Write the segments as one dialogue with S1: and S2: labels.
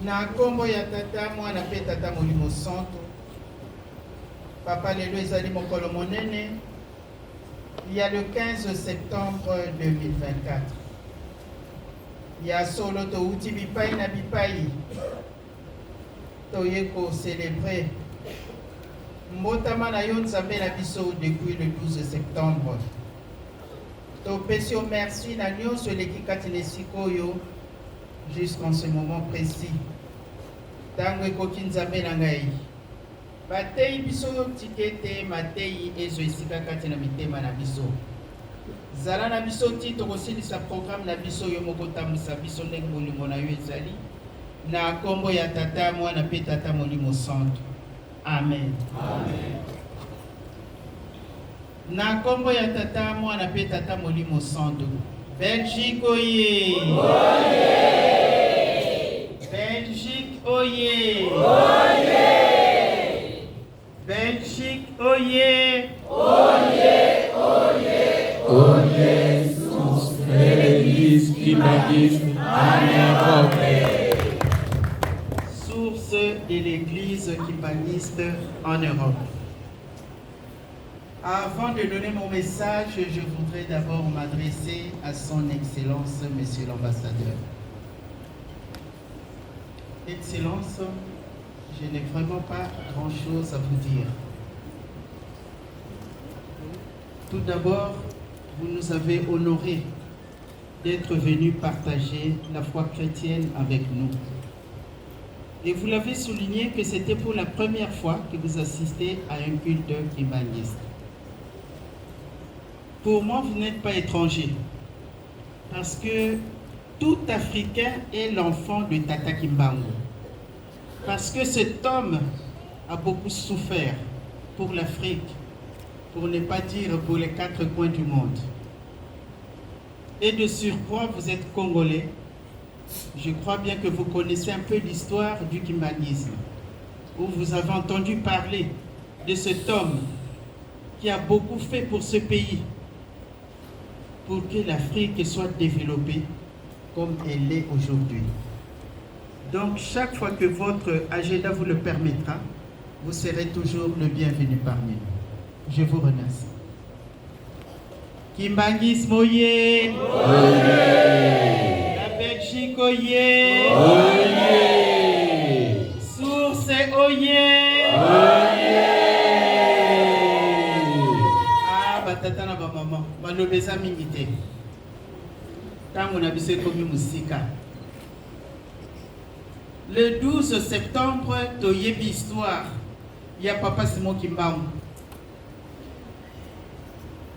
S1: Na nkombo ya Tata, Mwana mpe Tata Molimo Santu. Papa, lelo ezali mokolo monene ya le 15 septembre 2024. Ya solo touti bipai na bipai toye ko celebrer mbotama na yo Nzambe na biso depuis le 12 septembre. Topesi yo merci na nyonso eleki kati na esika oyo jusqu'en ce moment précis. Ntango ekoki Nzambe na ngai. Bateyi biso tika ete mateyi ezwa esika kati na mitema na biso. Zala na biso tii tokosilisa programme na biso, yo moko tambwisa biso ndenge bolingo na yo ezali. Na kombo ya Tata, Mwana mpe Tata Molimo Santu. Amen. Amen. Na kombo ya Tata, Mwana mpe Tata Molimo Santu. Belgique oye! Oye! Belgique oye! Oye! Belgique oye!
S2: Oye! Oye! Oye! Source de l'Église kimbanguiste en Europe.
S1: Source de l'Église kimbanguiste en Europe. Avant de donner mon message, je voudrais d'abord m'adresser à son Excellence, Monsieur l'Ambassadeur. Excellence, je n'ai vraiment pas grand-chose à vous dire. Tout d'abord, vous nous avez honorés d'être venus partager la foi chrétienne avec nous. Et vous l'avez souligné que c'était pour la première fois que vous assistez à un culte kimbanguiste. Pour moi, vous n'êtes pas étranger. Parce que tout Africain est l'enfant de Tata Kimbangu. Parce que cet homme a beaucoup souffert pour l'Afrique, pour ne pas dire pour les quatre coins du monde. Et de surcroît, vous êtes Congolais. Je crois bien que vous connaissez un peu l'histoire du kimbanguisme, où vous avez entendu parler de cet homme qui a beaucoup fait pour ce pays, pour que l'Afrique soit développée comme elle est aujourd'hui. Donc, chaque fois que votre agenda vous le permettra, vous serez toujours le bienvenu parmi nous. Je vous remercie. Kimbanguisme oye! La Belgique oye! Source oye! Ah, batata na bamama maloba eza mingi te ntango na biso ekomi mosika le 12 septembre toyebi histoire ya papa Simon Kimbangu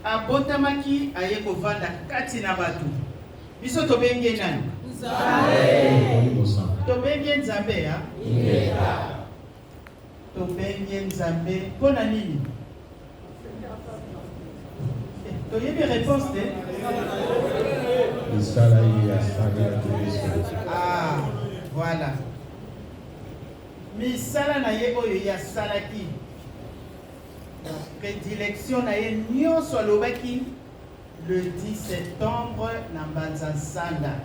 S1: Abotamaki aye kovanda kati na bato. Biso tobengi ye nani?
S2: Nzambe.
S1: Tobengi ye Nzambe ya? Tobengi ye Nzambe mpo na nini? Eh, toyebi réponse te.
S2: Misala ye asalelaki biso.
S1: Ah, voilà. Misala na ye oyo ye asalaki Predilection na ye nionso alobaki le 10 septembre na Mbanza Nsanda.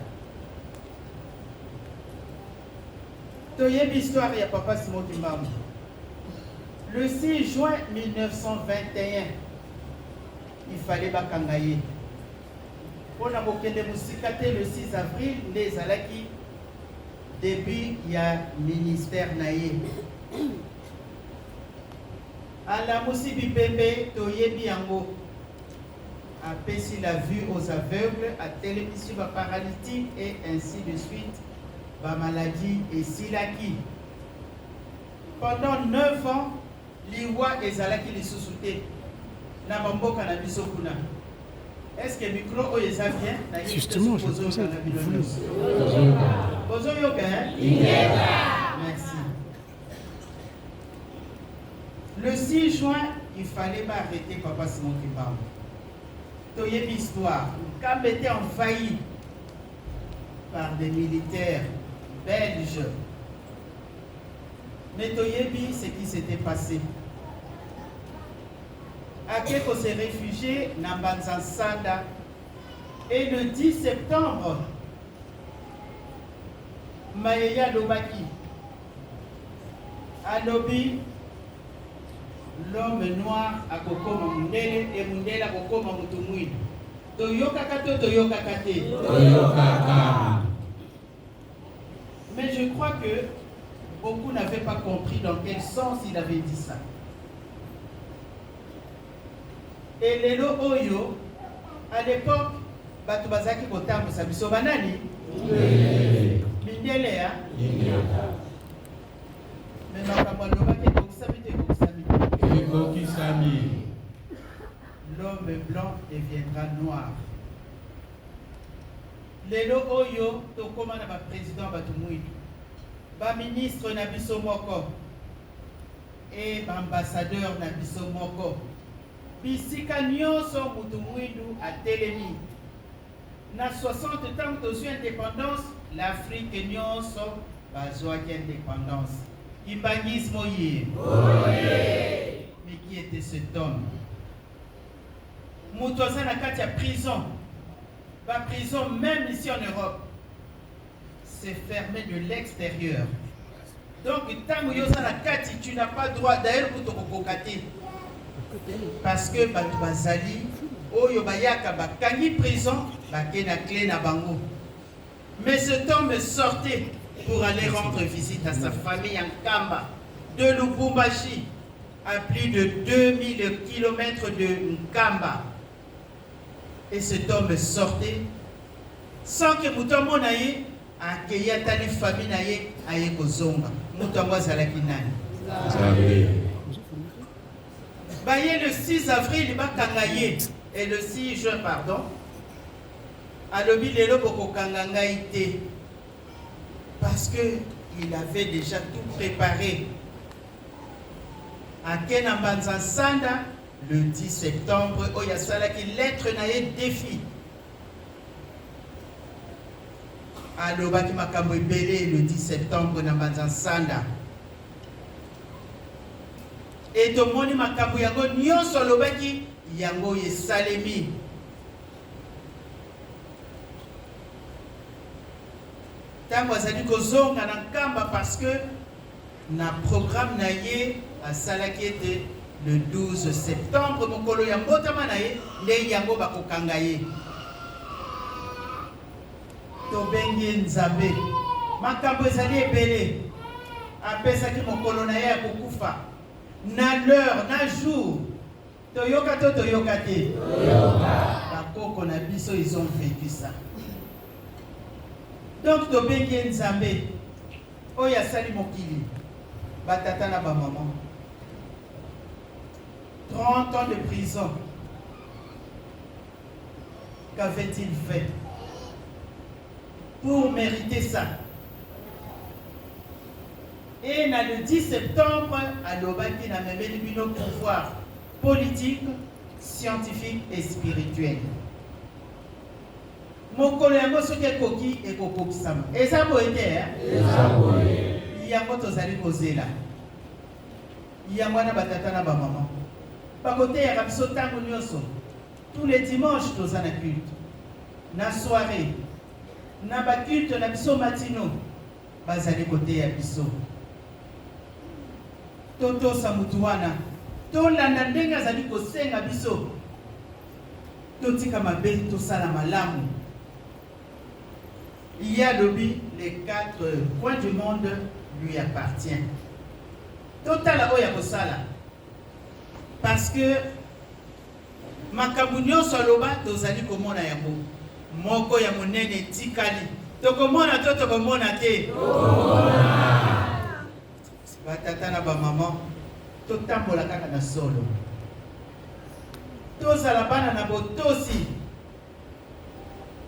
S1: Toyebi histoire ya Papa Simon Kimbangu. Le 6 juin 1921, il fallait bakanga ye. Mpo na kokende mosika te, le 6 avril nde ezalaki debut ya ministère na ye. Alamusi bibembe, toyebi yango. Apesi la vue aux aveugles, atelemisi ba paralytiques et ainsi de suite. Ba maladies esilaki. Pendant 9 ans, liwa ezalaki lisusu te na ba mboka na biso kuna. Est-ce que micro oyo eza bien? Nayebi te
S3: Justement,
S1: soki
S3: je
S1: bozoyoka
S3: pensais
S1: nga bino
S3: voulu.
S1: nyonso. Bozoyoka, hein? Merci. Le 6 juin, il fallait pas arrêter Papa Simon Kimbangu. Toyebi histoire. Nkamba était envahi par des militaires belges. Mais toyebi ce qui s'était passé. Ake ko se réfugier na Mbanza Nsanda. Et le 10 septembre, Maye ye alobaki, alobi l'homme noir akokoma mundele et mundele akokoma mutu mwindu. Toyokaka to toyokaka te?
S2: Toyokaka.
S1: Mais je crois que beaucoup n'avaient pas compris dans quel sens il avait dit ça. Et lelo oyo, à l'époque, bato bazalaki kotambusa biso banani? Mindele ya? Mais makambo alobaki ekokisami te ekokisami te?
S2: Ekokisami.
S1: L'homme blanc deviendra noir. Lelo oyo tokoma na ba president bato mwindu, ba ministre na biso moko et ba ambassadeur na biso moko. Bisika nionso mutu mwindu atelemi. Na 60 tango tozui independance, l'Afrique nionso bazuaki independance. Kimbanguisme oye! Mais qui etait cet homme? Mutu aza na kati ya prison, ba prison meme ici en Europe c'est ferme de l'exterieur. Donc tango yo oza na kati tu n'as pas droit, d'ailleurs kutu okokoka te parce que bato bazali oyo bayaka bakangi prison bake na clé na bango. Mais cet homme sortait pour aller rendre visite à sa famille en Nkamba de Lubumbashi à plus de 2000 kilomètres de Nkamba. Et cet homme sortait sans que moto amona ye, akei atali famille na ye, aye kozonga. Moto yango azalaki nani?
S2: Nzambe.
S1: Baye le 6 avril bakanga ye, et le 6 juin pardon, alobi lelo bokokanga ngai te parce que il avait déjà tout préparé. Ake na Mbanza Nsanda le 10 septembre oyo asalaki lettre na ye defi. Alobaki makambo ebele le 10 septembre na Mbanza Nsanda. Et tomoni makambo yango nyonso alobaki yango oyo esalemi. Tango azali kozonga na Nkamba parce que na programme na ye asalaki ete le 12 septembre mokolo ya mbotama na ye nde yango bakokanga ye. Tobengi ye Nzambe. Makambo ezali ebele. Apesaki mokolo na ye ya kokufa na l'heure na jour. Toyoka to toyoka te? Ba koko na biso ils ont vecu ça. Donc tobengi ye Nzambe oyo asali mokili, ba tata na ba maman. 30 ans de prison. Qu'avait-il fait pour mériter ça? Et na le 10 septembre alobaki na memeli bino pouvoir politique, scientifique et spirituel. Mokolo yango soki ekoki ekokokisama. Eza boye te hein?
S2: Eza boye.
S1: Yango tozali kozela. Yango wana ba tata na ba maman bakoteyaka biso tango nionso tous les dimanches toza na culte na soiree na ba culte na biso matinaux Bazali koteya biso totosa mutu wana, tolanda ndenge azali kosenga biso, totika mabe tosala malamu. Ye alobi les 4 coins du monde lui appartient. Totala oyo akosala parce que Makambo nionso aloba tozali komona yango. Moko ya monene etikali. Tokomona to tokomona te? Tokomona! Ba tata na ba maman, totambola kaka na solo. Tozala bana na botosi.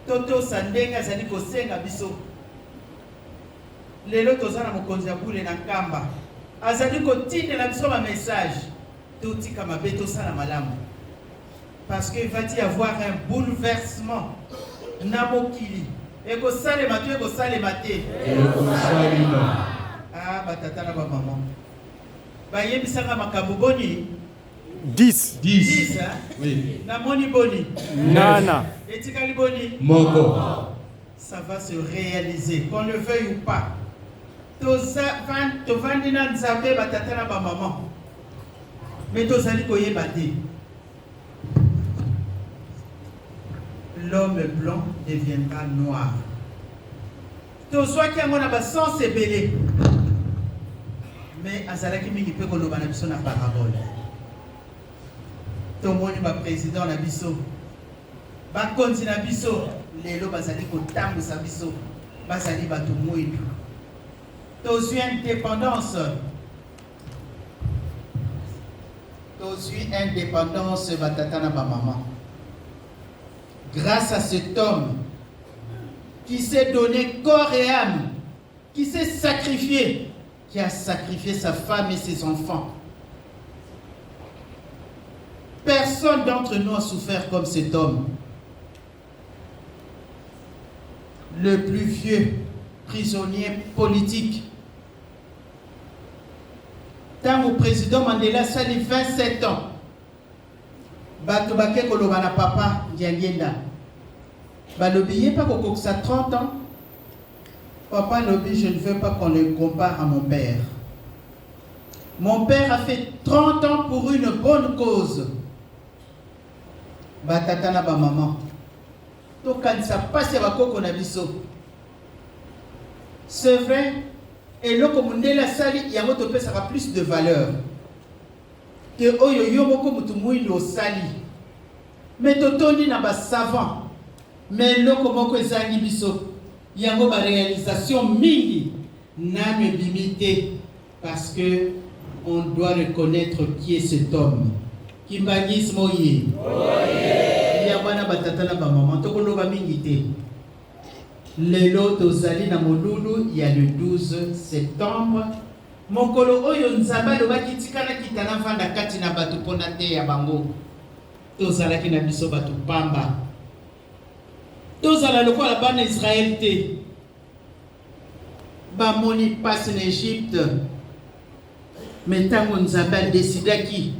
S1: Totosa ndenge azali kosenga biso. Lelo toza na mokonzi ya bule na Nkamba. Azali kotindela biso ba message. Totika mabe tosala malamu parce que va y avoir un bouleversement na mokili ekosalema to ekosalema te?
S2: Ekosalema.
S1: Ah ba tata na ba maman bayebisaka makambo boni?
S3: 10.
S1: 10.
S2: 10
S1: hein?
S2: Oui.
S1: Namoni boni?
S3: Nana.
S1: Etikali boni?
S2: Moko.
S1: Ça va se réaliser, qu'on le veuille ou pas. Tovandi na Nzambe, batata na bamama, mais tozali koyeba te. L'homme blanc deviendra noir. Tozwaki yango na basens ebele, mais azalaki mingi mpe koloba na biso na parabole. Tomoni baprésident na biso, bakonzi na biso lelo bazali kotambwisa biso, bazali bato mwindu. Tozwi indépendance, tozwi indépendance, batata na bamama, grâce à cet homme qui s'est donné corps et âme, qui s'est sacrifié, qui a sacrifié sa femme et ses enfants. Personne d'entre nous a souffert comme cet homme. Le plus vieux prisonnier politique. Ntango président Mandela asali 27 ans, bato bake koloba na papa Ndiangenda, balobi ye mpe kokokisa 30 ans. Papa alobi: «Je ne veux pas qu'on le compare à mon père. Mon père a fait 30 ans pour une bonne cause.» Batata na bamama, tokanisa mpasi ya bakoko na biso. C'est vrai, eloko mondele asali yango topesaka plus de valeur ke oyo yo moko motu mwindu osali. Mais totondi na basavant, mais eloko moko ezangi biso, yango baréalisation mingi nanu ebimi te, parce que on doit reconnaître qui est cet homme. Kimbanguisme oye! Ya bana, batata na bamama, tokoloba mingi te. Lelo tozali na molulu ya le 12 septembre, mokolo oyo Nzambe alobaki: «Tika nakita, navanda kati na bato mpona te ya bango.» Tozalaki na biso bato pamba. Tozala lokola bana Israele te, bamoni mpasi na Egypte, mais ntango Nzambe adesidaki,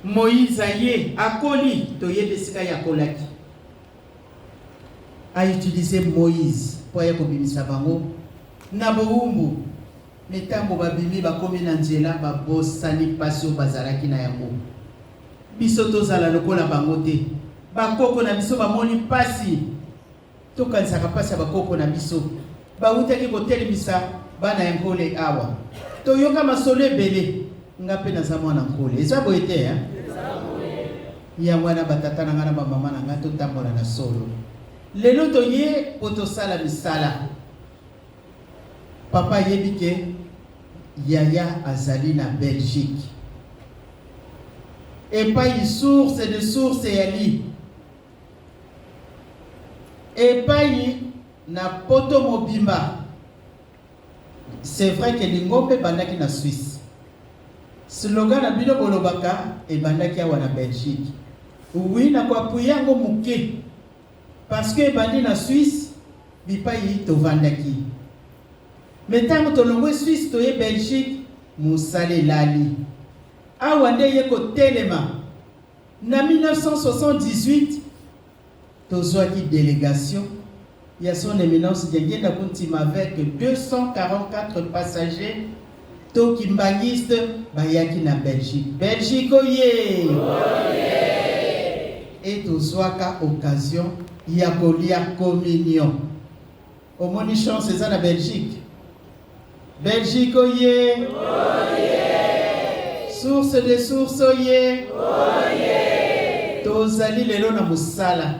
S1: Moïse aye, akoli, toyebi esika ye akolaki. Autiliser Moïse mpo aye kobimisa bango na bowumbu. Mais ntango babimi, bakomi na nzela, babosani mpasi oyo bazalaki na yango. Biso tozala lokola bango te. Bakoko na biso bamoni mpasi, tokanisaka mpasi ya bakoko na biso. Bawutaki kotelemisa bana ya Nkole awa, toyoka masolo ebele. Nga mpe naza mwana Nkole, eza boye te, hein? Yango wana, batata na ngai na bamama na ngai, totambola na solo. Lelo toye mpo tosala misala. Papa ayebi ke yaya azali na Belgique, epai source de source eyali, epai na poto mobimba. C'est vrai ke lingomba ebandaki na Suisse. Slogan na bino bolobaka ebandaki awa na Belgique. Oui, nakoappuyer yango moke, parce que ebandi na Suisse, bipai tovandaki. Mais ntango tolongwe Suisse, toye Belgique, mosala elali awa nde ye kotelema. Na 1978 tozwaki délégation ya Son Éminence Diangienda Kuntima avec 244 passagers to kimbanguiste bayaki na Belgique. Belgique oye! E tozwaka occasion ya kolia communion. Omoni chance eza na Belgique. Belgique oye! Source de source oye! Tozali lelo na mosala.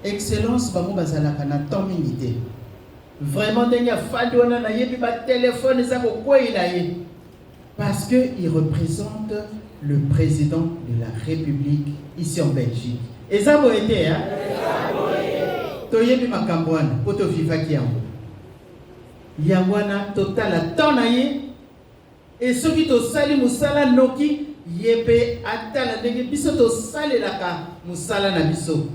S1: Excellence, bango bazalaka na temps mingi te. Vraiment, ndenge afandi wana, nayebi batelefone eza kokweyela ye, parce que il représente le président de la République ici en Belgique. Eza boye te, hein? Toyebi makambo wana mpo tovivaki yango. Yango wana totala temps na ye. E soki tosali mosala noki, ye mpe atala ndenge biso tosalelaka mosala na biso,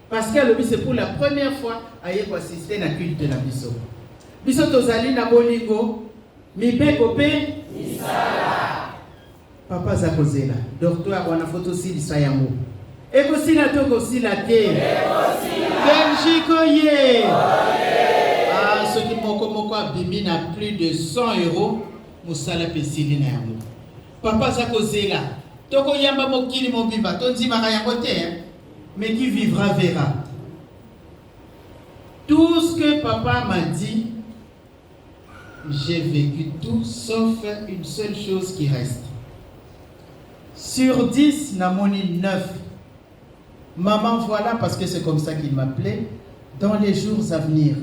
S1: parce que alobi c'est pour la première fois aye koassister na culte na biso. Biso tozali na bolingo, mibeko mpe misala. Papa aza kozela dortoir wana, fo tosilisa yango. Ekosila to kosila te? Belgique oye! Ah, soki moko moko abimi na plus de 100 euros, mosala mpe esili na yango. Papa aza kozela, tokoyamba mokili mobimba, tondimaka yango te, hein? Mais qui vivra verra. Tout ce que papa m'a dit, j'ai vécu tout sauf une seule chose qui reste. Sur 10, namoni 9. Maman, voilà, parce que c'est comme ça qu'il m'appelait, dans les jours à venir,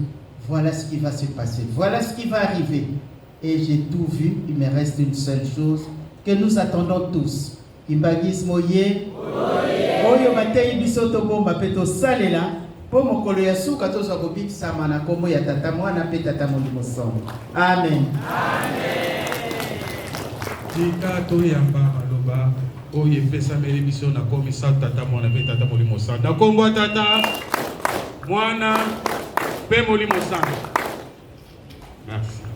S1: voilà ce qui va se passer, voilà ce qui va arriver. Et j'ai tout vu, il me reste une seule chose que nous attendons tous. Kimbanguisme oye, oyo bateyi biso tobomba mpe tosalela mpo mokolo ya suka tozwa kobikisama na nkombo ya Tata, Mwana mpe Tata Molimo Santu. Amen.
S2: Tika toyamba maloba oyo epesameli biso na komisa Tata, Mwana mpe Tata Molimo Santu. Na nkombo ya Tata, Mwana mpe Molimo Santu. Merci.